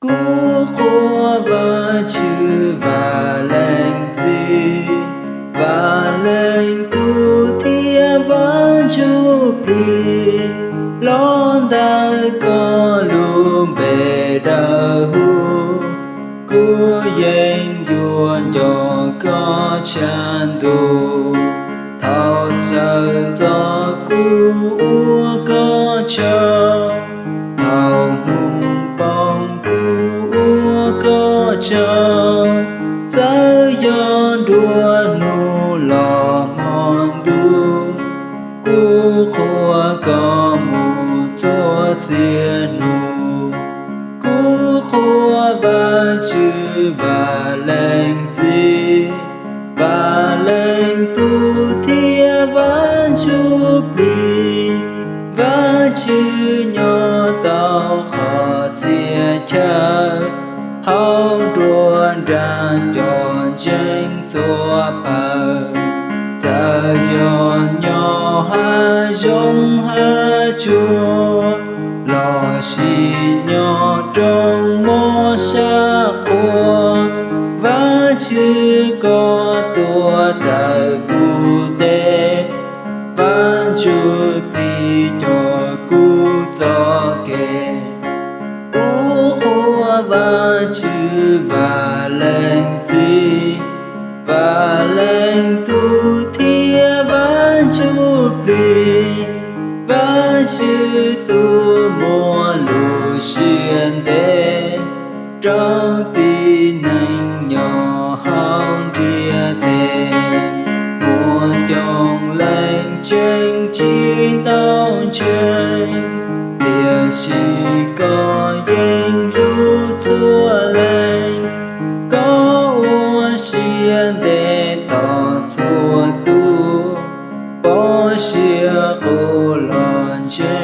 Kuv qhuas Vajtswv Vaj Leej Txiv, Vaj Leej Tub thiab Vaj Ntsuj Plig, los ntawm koj lub npe dawb huv, kuv yeej yuav nco koj tshav ntuj. Thaum sawv ntxov kuv ua koj tsaug, thaum hnub poob kuv ua koj tsaug. Txawm yog nruab hnub los hmo ntuj, kuv qhuas koj mus txhua txhia hnub. Kuv qhuas Vajtswv Vaj Leej Txiv, Vaj Leej Tub thiab Vaj Ntsuj Plig. Vajtswv nyob tau qhov txhia chaw, hauv nruab nrab cov ntseeg txhua pawg. Txawm yog nyob hav zoov hav tsuag, los sis nyob rooj mos sab qhua, Vajtswv koj tuav rawv kuv tes, Vaj Ntsuj Plig coj kuv txoj kev. Kuv qhuas Vajtswv Vaj Leej Txiv, Vaj Leej Tub thiab Vaj Ntsuj Plig. Vajtswv tus muaj lub siab ntev rau tib neeg nyob hauv ntiaj teb. Muaj coob leej tseem tsis tau ntseeg, tiam sis koj yeej hlub txhua leej. Koj ua siab ntev tos txhua tus, pov siab qus los ntse